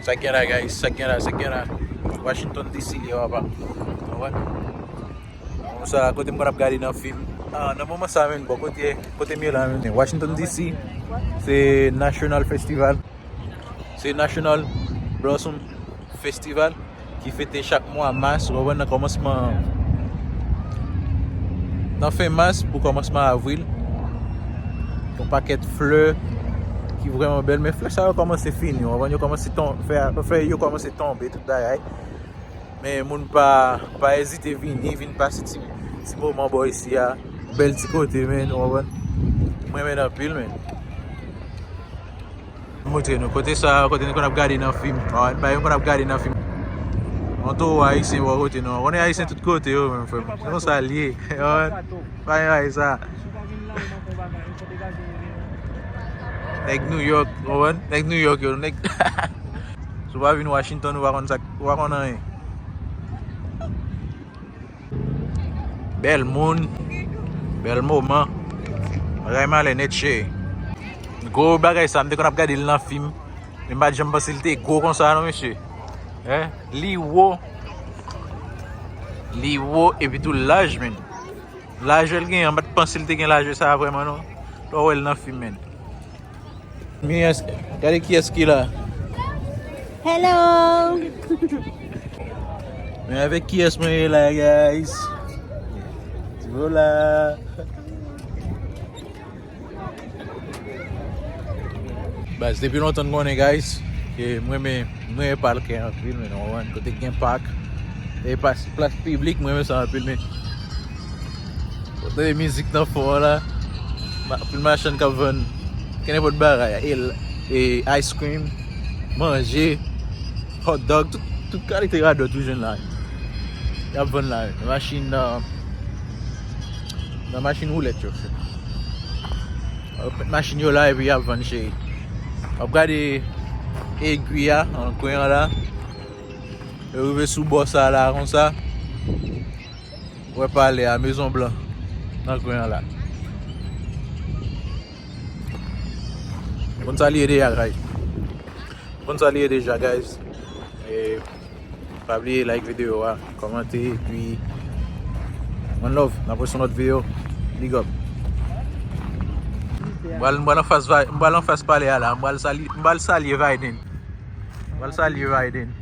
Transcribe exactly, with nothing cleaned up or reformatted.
Sa k gen la, guys, sa k gen la, sa k gen la. Washington D C li ye, papa. Ou wè? Konsa, kote m konn ap gade nan fim. Ah, nan moman sa, menn, bon, kote, kote m ye la, menn? Washington D C, se National Festival. Se National Blossom Festival ki fete chak mwa mas, ou konprann, nan kòmansman, nan fen mas pou kòmansman avril. Yon pakèt flè ki vrèman bèl, men flè sa yo kòmanse fini, ou konprann, yo kòmanse ton-, fè, fè yo kòmanse tonbe, tout bagay. Men moun pa, pa ezite vini, vin pase ti, ti moman bò isi a. Bèl ti kote, men, ou konprann. Mwen renmen l anpil, men. Montre nou kote sa, kote nou konn ap gade nan fim. Wi, bay nou konn ap gade nan fim. Yon towo ayisyen bò kote nou. Konnen ayisyen tout kote yo, menm frè m. Se konsa l ye. Wi. Pa gen bagay sa. Nèg New York, ou konprann? Nèg New York yo, nèg. Si w pa vin Washington, ou pa konn sa, ou pa konn anyen. Bèl moun, bèl moman. Bagay malè nèt, cheri. Gwo bagay sa, m te konn ap gade l nan fim. Men m pa t janm panse l te gwo konsa non, mesye. Hein? Li wo. Li wo epi tou laj, menn. Lajè l genyen, m pa t panse l te gen lajè sa vrèman non. Lè w wè l nan fim, menn. Men, gade kiyès ki la. Hello. Men avèk kiyès mwen ye la, guys? Ti Vola. Baz, depi lontan n konnen, guys, ke mwen renmen, mwen renmen pak anpil, men nou konprann, kote k gen pak, e pas, plas piblik, mwen renmen sa anpil, men. Ou tande mizik nan fon an la. Ma-, anpil machann k ap vann kenenpòt bagay. E, e ice cream, manje, hot dog, tout, tout kalite radòt ou jwenn la. Y ap vann la. Nan machin, nan, nan machin woulèt yo. Y ap met machin yo la epi y ap vann, cheri. W ap gade egwi a, nan kwen an la. Yo rive sou bò sa la, konsa. Wè palè a, Mezon Blan, nan kwen an la. Konn sa li ye deja, guys. Konn sa li ye deja, guys. E, pa bliye like videyo a, kòmante, epi one love, n ap wè sou lòt videyo. Big up. M pral, m pral anfas, va-, m pral anfas palè a la, m pral sali-, m pral salye Biden. M pral salye Biden.